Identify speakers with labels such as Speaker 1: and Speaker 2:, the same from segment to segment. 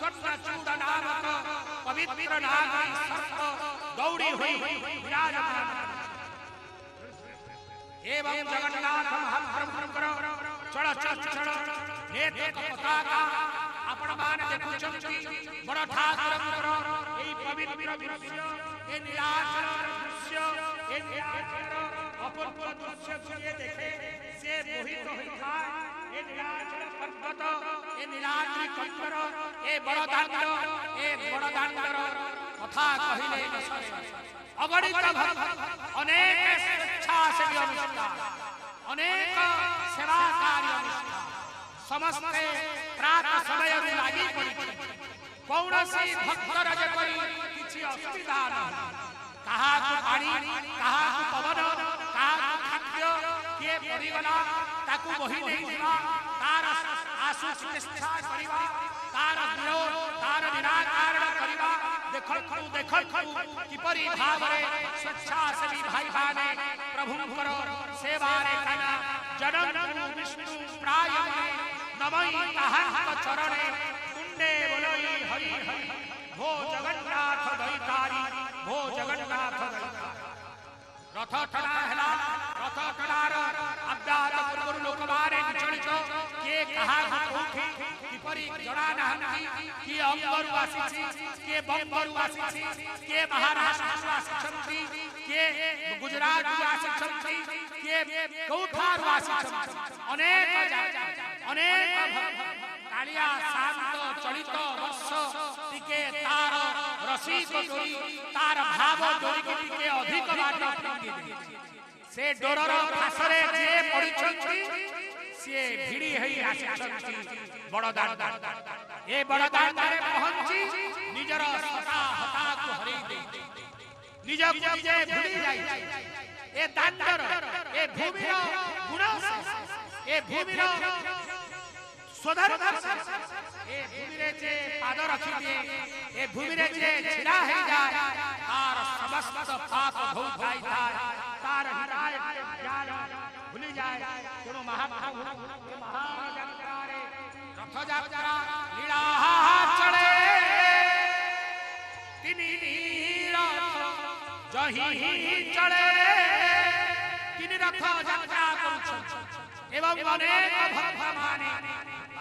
Speaker 1: ସ୍ୱର୍ଣ୍ଣଚୂଡ଼ ନାମକ ପବିତ୍ର ନାଗରୀ ସର୍ପ ଦୌଡ଼ି ହୋଇ ବିରାଜମାନ। ଏବଂ ଜଗନ୍ନାଥ ମହାପ୍ରଭୁଙ୍କର ଚଳଚଞ୍ଚଳ ନେତକ ପତାକା ଆପଣମାନେ ଦେଖୁଛନ୍ତି। ବଡ଼ ଠାକୁରଙ୍କର ଏଇ ପବିତ୍ର ଦୃଶ୍ୟ, ଏ ନୀଳାଚଳର ଦୃଶ୍ୟ, ଏ ନୀଳାଚଳର ଅପୂର୍ବ ଦୃଶ୍ୟକୁ ଯିଏ ଦେଖେ, ସେ ମୋହିତ ହୋଇଥାଏ। ଏ ନୀଳାଚଳ ପର୍ବତ, ଏ ନୀଳାଦ୍ରି କନ୍ଦର, ଏ ବଡ଼ଦାଣ୍ଡ, ଏ ବଡ଼ଦାଣ୍ଡର କଥା କହିଲେ ନ ସରେ। ଅଗଣିତ ଭକ୍ତ, ଅନେକ ସ୍ୱେଚ୍ଛାସେବୀ ଅନୁଷ୍ଠାନ, ଅନେକ ସେବାକାରୀ ଅନୁଷ୍ଠାନ, ସମସ୍ତେ ପ୍ରାତଃ ସମୟରୁ ଲାଗି ପଡ଼ିଛନ୍ତି, କୌଣସି ଭକ୍ତର ଯେପରି କିଛି ଅସୁବିଧା ନ ହୁଏ। କାହାକୁ ପାଣି, କାହାକୁ ପବନ, କାହାକୁ ଖାଦ୍ୟ, କିଏ ପଡ଼ିଗଲା ତାକୁ ବୋହି ନେଇଯିବା, ତାର ଆଶୁ ଚିକିତ୍ସା କରିବା, ତାର ନିରୋ ତାର ନିରାକରଣ କରିବା। ଦେଖନ୍ତୁ, ଦେଖନ୍ତୁ, କିପରି ଭାବରେ ସ୍ୱେଚ୍ଛାସେବୀ ଭାଇମାନେ ପ୍ରଭୁଙ୍କର ସେବାରେ କାନା ଜନଙ୍କୁ ବିଷ୍ଣୁ ପ୍ରାୟ ନମଇ ତାହାଙ୍କ ଚରଣେ, ତୁଣ୍ଡେ ବୋଲଇ ହରି ହରି। ଭୋ ଜଗନ୍ନାଥ ଦୈତାରୀ, ଭୋ ଜଗନ୍ନାଥ ଦୈତାରୀ। ରଥ ଟଣା ହେଲା। ରଥ ଟଣାର ଅବ୍ୟାହତ ପୂର୍ବରୁ ଲୋକମାନେ ବିଚଳିତ। କିଏ କାହାକୁ କୋଉଠି କିପରି ଜଣା ନାହାନ୍ତି। କିଏ ଅଙ୍ଗରୁ ଆସିଛି, କିଏ ବଙ୍ଗରୁ ଆସିଛି, କିଏ ମହାରାଷ୍ଟ୍ରରୁ ଆସିଛନ୍ତି, କିଏ ଗୁଜରାଟରୁ ଆସିଛନ୍ତି, କିଏ କୋଉଠାରୁ ଆସିଛନ୍ତି। ଅନେକ ଯାତ୍ରୀ, ଅନେକ ଭକ୍ତ। କାଳିଆ ସାଆନ୍ତ ଚଳିତ ବର୍ଷ ଟିକେ ତାର ରସିକ ଡୋରି, ତାର ଭାବ ଡୋରିକି ଟିକେ ଅଧିକ ବାଟ ଫିଙ୍ଗି ଦେଇଛି। ସେ ଡୋରର ଫାଶରେ ଯିଏ ପଡ଼ିଛନ୍ତି, ସିଏ ଭିଡ଼ି ହେଇ ଆସିଛନ୍ତି ବଡ଼ଦାଣ୍ଡ। ଏ ବଡ଼ଦାଣ୍ଡରେ ପହଞ୍ଚି ନିଜର ସତା ହତାକୁ ହରେଇ ଦେଇଛି, ନିଜକୁ ନିଜେ ଭୁଲି ଯାଇଛି। ଏ ଦାଣ୍ଡର, ଏ ଭୂମିର ଗୁଣ, ଏ ଭୂମିର ସ୍ୱଧର୍ମ, ଏ ଭୂମିରେ ଯେ ପାଦ ରଖିଦିଏ, ଏ ଭୂମିରେ ଯେ ଛିଡ଼ା ହେଇଯାଏ, ତାର ସମସ୍ତ ପାପ ଧୋଇ ଯାଇଥାଏ, ତାର ହୃଦୟ ଜ୍ଞାନ ଭୁଲି ଯାଏ। ତେଣୁ ମହାପ୍ରଭୁ ଏ ମହାନ ଯାତ୍ରାରେ ରଥଯାତ୍ରା ନୀଳାଚଳେ ତିନି ରଥ ଯହିଁ ଚଳେ। ତିନି ରଥ ଯାତ୍ରା କରୁଛନ୍ତି ଏବଂ ଅନେକ ଭକ୍ତମାନେ।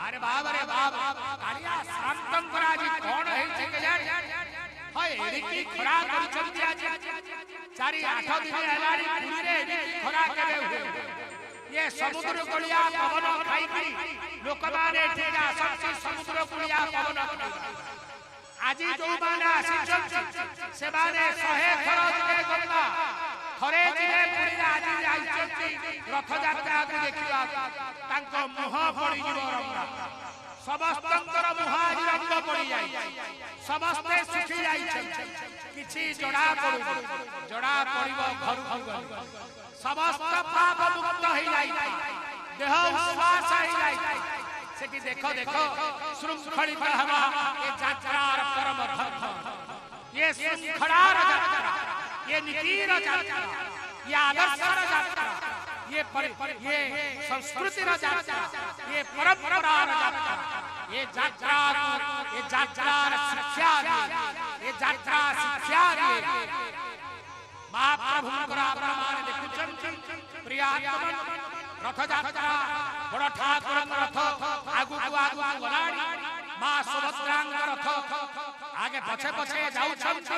Speaker 1: ଆରେ ବାବରେ ବାବ, କାଳିଆ ସାଆନ୍ତଙ୍କର ଆଜି କଣ ହେଇଛି କେଜାଣି? ହଁ, ଏଡ଼ିକି ଖରା କରିଛନ୍ତି ଆଜି। 4-8 ଦିନ ହେଲାଣି ପୁରୀରେ ଏଡ଼ିକି ଖରା କେବେ ହୁଏ? ଇଏ ସମୁଦ୍ର କୂଳିଆ ପବନ ଖାଇକି ଲୋକମାନେ ଏଠିକି ଆସନ୍ତି ସମୁଦ୍ର କୂଳିଆ ପବନ ଖାଇ। ଆଜି ଯୋଉମାନେ ଆସିଛନ୍ତି, ସେମାନେ 100 ଥର ଯିବେ ଗଙ୍ଗା, ଥରେ ଯିବେ ପୁରୀରେ। ଆଜି ଯାଇଛନ୍ତି ରଥଯାତ୍ରାକୁ ଦେଖିବାକୁ, ତାଙ୍କ ମୁହଁ ପଡ଼ିଯିବ ରଙ୍ଗ। ସମସ୍ତଙ୍କର ମୁହଁ ଆଜି ରଙ୍ଗ ପଡ଼ିଯାଇଛି, ସମସ୍ତେ ଶୁଖି ଯାଇଛନ୍ତି, କିଛି ଜଣା ପଡୁନି। ଜଣା ପଡ଼ିବ ଘରକୁ ଗଲେ। ସମସ୍ତ ପାପ ମୁକ୍ତ ହେଇଯାଇଛି, ଦେହ ଉଶ୍ୱାସ ହେଇଯାଇଛି। ସେଠି ଦେଖ, ଦେଖ, ଶୃଙ୍ଖଳିତ ହେବା ଏ ଯାତ୍ରାର ପରମ ଧର୍ମ। ଏ ଶୃଙ୍ଖଳାର ଯାତ୍ରା, ଏ ନୀତିର ଯାତ୍ରା, ଏ ଆଦର୍ଶର ଯାତ୍ରା, ଏ ସଂସ୍କୃତିର ଯାତ୍ରା, ଏ ପରମ୍ପରାର ଯାତ୍ରା। ଏ ଯାତ୍ରା, ଏ ଯାତ୍ରାର ଶିକ୍ଷା ଦିଏ, ଏ ଯାତ୍ରା ଶିକ୍ଷା ଦିଏ। ମହାପ୍ରଭୁଙ୍କର ଆପଣମାନେ ଦେଖୁଛନ୍ତି ପ୍ରିୟ ଆତ୍ମା, ରଥଯାତ୍ରା, ବଡ଼ ଠାକୁରଙ୍କ ରଥ ଆଗକୁ ଆଗକୁ ଗଲାଣି। ମା ସୁଭଦ୍ରାଙ୍କ ରଥ ଆଗେ ପଛେ ପଛେ ଯାଉଛନ୍ତି।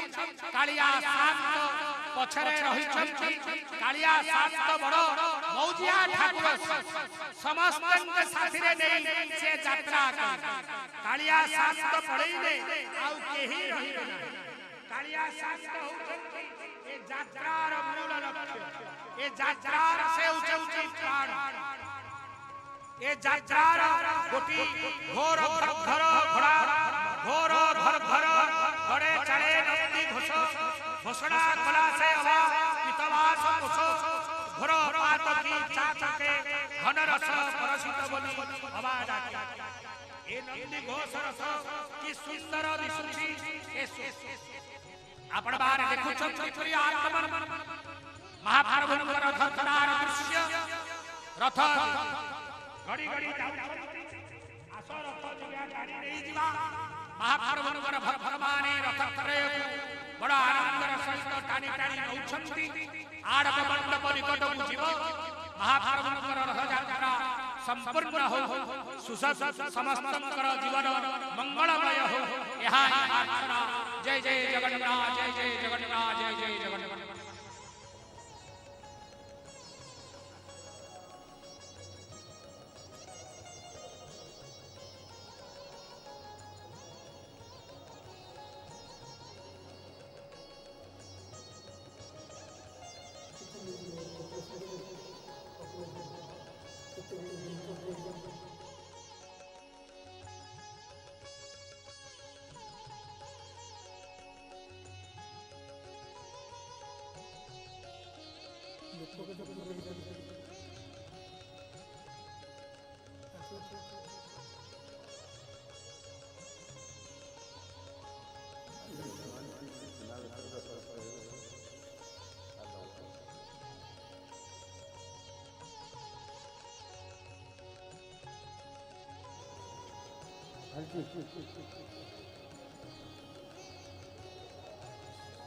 Speaker 1: କାଳିଆ ସାଆନ୍ତ ପଛରେ ରହିଛନ୍ତି। କାଳିଆ ସାଆନ୍ତ ବଡ଼ ମୌଜିଆ ଠାକୁର, ସମସ୍ତଙ୍କ ସାଥିରେ ନେଇ ସେ ଯାତ୍ରା କଲେ। କାଳିଆ ସାଆନ୍ତ ପଳେଇଲେ ଆଉ କେହି ରହିବେ ନାହିଁ। କାଳିଆ ସାଆନ୍ତ ହଉଛନ୍ତି ଏ ଯାତ୍ରାର ମୂଳ ଲକ୍ଷ୍ୟ, ଏ ଯାତ୍ରାର ସେ ହେଉଛନ୍ତି ପ୍ରାଣ। ଏ ଯାତ୍ରାର ଗୋଟି ଘୋର ଘର ଘୋଡ଼ା, ଘୋର ଘର ଘର ଗଡ଼େ ଚାଳେ ନନ୍ଦୀ ଘୋଷ, ଘୋଷଣା କଲା ସେ ଅବା ପିତବାସ କୋଷ, ଘୋର ପାତକୀ ଚାତକେ ଘନ ରସ ପରସିତ ବୋଲି ଅବା ଡାକେ। ଏ ନନ୍ଦୀ ଘୋଷ ରଥ କି ସୁନ୍ଦର ଦିଶୁଛି। ଏ ଆପଣ ବାହାରେ ଦେଖୁଛନ୍ତି ପ୍ରିୟ ଆତ୍ମା, ମହାପ୍ରଭୁଙ୍କ ରଥ ଟଣାର ଦୃଶ୍ୟ। ରଥ ଗଡ଼ି ଗଡ଼ି ଯାଉଛନ୍ତି। ଆସ, ରଥ ଯୋଡ଼ିଆ ଟାଣି ନେଇଯିବା। ମହାପ୍ରଭୁଙ୍କର ଭକ୍ତମାନେ ରଥତ୍ରୟକୁ ବଡ଼ ଆନନ୍ଦର ସହିତ ଟାଣି ଟାଣି ନେଉଛନ୍ତି। ଆଡ଼ପ ମଣ୍ଡପ ନିକଟକୁ ଯିବ। ମହାପ୍ରଭୁଙ୍କର ରଥଯାତ୍ରା ସମ୍ପୂର୍ଣ୍ଣ ହଉ, ସମସ୍ତଙ୍କର ଜୀବନ ମଙ୍ଗଳମୟ ହଉ, ଏହା ହିଁ ପ୍ରାର୍ଥନା। ଜୟ ଜୟ ଜଗନ୍ନାଥ, ଜୟ ଜୟ ଜଗନ୍ନାଥ, ଜୟ ଜୟ ଜଗନ୍ନାଥ।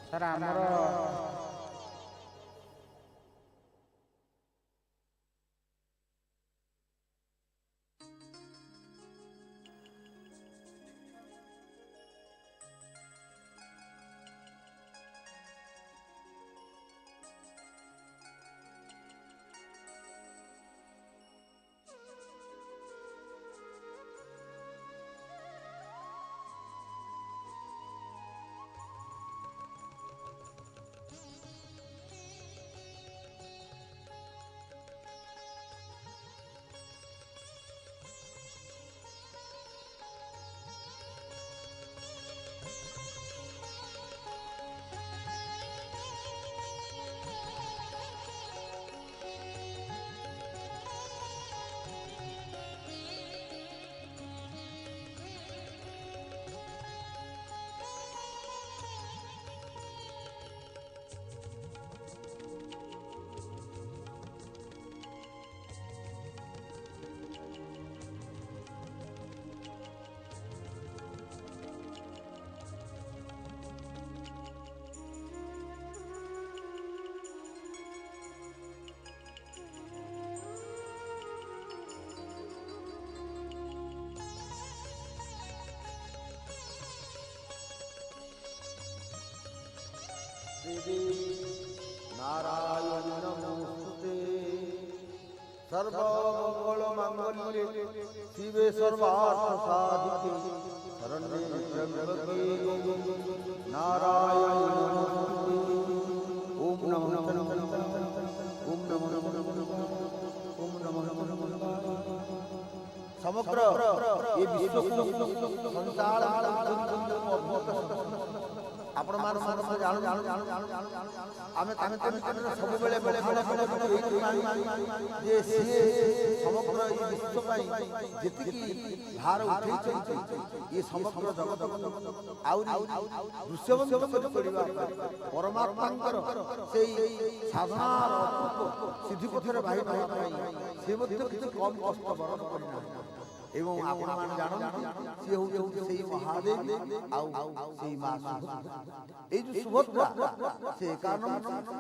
Speaker 2: ସାର୍, ଆମର
Speaker 3: ଦେବୀ ନାରାୟଣ ନମୋସ୍ତୁତେ। ସର୍ବମଙ୍ଗଳ ମାଙ୍ଗଲ୍ୟେ ଶିବେ ସର୍ବାର୍ଥ ସାଧିକେ, ଶରଣ୍ୟେ ତ୍ର୍ୟମ୍ବକେ ଗୌରୀ ନାରାୟଣ ନମୋସ୍ତୁତେ। ଓମ୍ ନମଃ, ଓମ୍ ନମଃ, ଓମ୍ ନମଃ। ସମଗ୍ର ଏ ବିଶ୍ୱକୁ ସଞ୍ଚାଳନ କରୁଛନ୍ତି ଅଦ୍ଭୁତ। ଆପଣମାନେ ସମସ୍ତେ ଜାଣୁ, ଆମେ ତାଙ୍କ ନିକଟରେ ସବୁବେଳେ ବଖାଣ କରୁ ଏଇଥିପାଇଁ ଯେ ସିଏ ସମଗ୍ର ଏଇ ବିଶ୍ୱ ପାଇଁ ଯେତିକି ଭାର ଉଠେଇଛନ୍ତି, ଏ ସମଗ୍ର ଜଗତକୁ ଆହୁରି ଦୃଶ୍ୟବନ୍ତ କରି ତୋଳିବା ପାଇଁ ପରମାତ୍ମାଙ୍କର ସେଇ ସାଧନାର ଅପୂର୍ବ ସିଦ୍ଧିପଥରେ ବାହି ନେବା ପାଇଁ ସେ ମଧ୍ୟ କିଛି କମ୍ କଷ୍ଟ ବରଣ କରିନାହାନ୍ତି। ଏବଂ ଆପଣମାନେ ଜାଣନ୍ତି, ସିଏ ହେଉଛନ୍ତି ସେଇ ମହାଦେବୀ ଆଉ ସେଇ ମା ସୁଭଦ୍ରା। ଏଇ ଯୋଉ ସୁଭଦ୍ରା, ସେ ଏକାନମ୍ବର।